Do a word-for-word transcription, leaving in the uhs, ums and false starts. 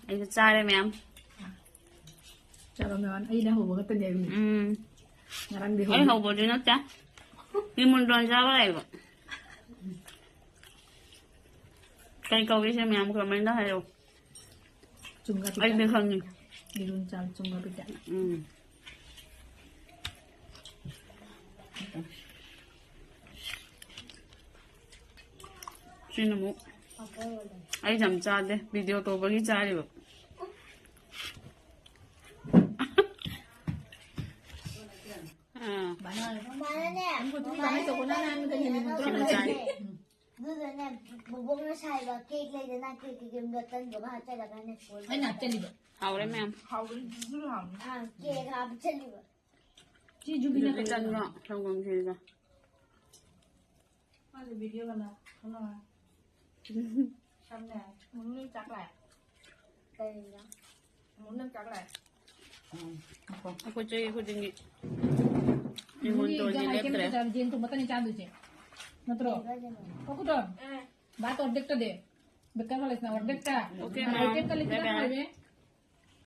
ꯑꯩꯁꯨ ꯆꯥꯔꯦ ꯃꯌꯥꯝ꯫ ꯆꯥꯔꯣ ꯃꯌꯥꯝ꯫ ꯑꯩꯅ ꯍꯧꯕ ꯈꯛꯇꯅꯦ ꯍꯥꯏꯕꯅꯤ꯫ ꯎꯝ꯫ ꯉꯔꯥꯡꯗꯤ ꯑꯩ ꯍꯧꯕ꯫ ꯍꯧꯕꯗꯤ ꯅꯠꯇꯦ꯫ ꯅꯤꯃꯣꯟꯗꯣꯟ ꯆꯥꯕ ꯂꯩꯕ꯫ ꯀꯩ ꯀꯧꯒꯦꯁꯦ ꯃꯌꯥꯝ comment ꯍꯥꯏꯔꯛꯑꯣ꯫ ꯆꯨꯝꯒ ꯑꯩꯗꯤ ꯄꯤꯖ꯫ ꯈꯪꯉꯤ꯫ ꯌꯦꯔꯨꯝ ꯆꯥꯕ ꯆꯨꯝꯒ ꯄꯤꯖ꯫ ꯎꯝ꯫ ꯁꯤꯅ ꯑꯃꯨꯛ ꯑꯩ ꯌꯥꯝ ꯆꯥꯗꯦ, video ꯇꯧꯕꯒꯤ ꯆꯥꯔꯤꯕ꯫ ꯑꯥ꯫ ꯃꯥꯅꯅꯦ, ꯃꯥꯅ ꯇꯧꯕꯅ ꯅꯍꯥꯟ ꯀꯩ ꯍꯦꯟꯅ ꯅꯠꯇ꯭ꯔꯣ? ꯁꯤꯅ ꯆꯥꯔꯤ꯫ ꯑꯗꯨꯗꯅꯦ, ꯕꯣꯕꯣꯛꯅ ꯁꯥꯏꯕ cake ꯂꯩꯗꯅ, cake ꯀꯤ ꯃꯇꯟꯗꯨꯒ ꯍꯥꯞꯆꯜꯂꯒꯅꯦ, fold ꯑꯩꯅ ꯍꯥꯞꯆꯜꯂꯤꯕ꯫ ꯍꯥꯎꯔꯦ ꯃꯌꯥꯝ꯫ ꯍꯥꯎꯕꯅꯤ, ꯖꯨꯖꯨ ꯍꯥꯎꯕꯅꯤ꯫ ꯑꯥ, cake ꯍꯥꯞꯆꯜꯂꯤꯕ꯫ ꯁꯤ ꯖꯨꯕꯤꯅ ꯑꯗꯨꯗꯤ ꯀꯩꯅꯣ? ꯇꯟꯒ ꯁꯪꯒꯣꯝ ꯈꯦꯔꯒ꯫ ꯃꯥꯁꯦ video ꯀꯅꯥ? ꯀꯅꯥ? ꯁꯝꯅꯦ꯫ ꯃꯨꯟꯅ ꯆꯥꯛ ꯂꯥꯛꯑꯦ꯫ ꯀꯩꯅꯣ? ꯃꯨꯟꯅ ꯆꯥꯛ ꯂꯥꯛꯑꯦ꯫ ꯑꯩꯈꯣꯏ ꯆꯍꯤ ꯈꯨꯗꯤꯡꯒꯤ ꯅꯤꯉꯣꯜ ꯅꯣꯏꯒꯤ ꯇꯣꯟꯁꯦ exam item ꯂꯦꯞꯇ꯭ꯔꯦ꯫ ꯀꯩꯀꯥ ꯌꯦꯟ ꯊꯣꯡꯕꯇꯅꯤ ꯆꯥꯗꯣꯏꯁꯦ꯫ ꯅꯠꯇ꯭ꯔꯣ? ꯀꯩꯅꯣ? ꯀꯣꯀꯨꯗꯣꯟ? ꯑꯦ꯫ ꯕꯥ ꯇꯣꯔꯗꯦꯛꯇꯗꯤ꯫ ꯕꯦꯀꯔ ꯀꯣꯂꯦꯖꯅ ꯑꯣꯔꯗꯦꯛꯇ꯫ Okay, ꯅꯪ ma'am. ꯑꯣꯔꯗꯦꯛꯇ ꯂꯤꯁꯤꯡ bye bye. ꯍꯥꯏꯕ꯫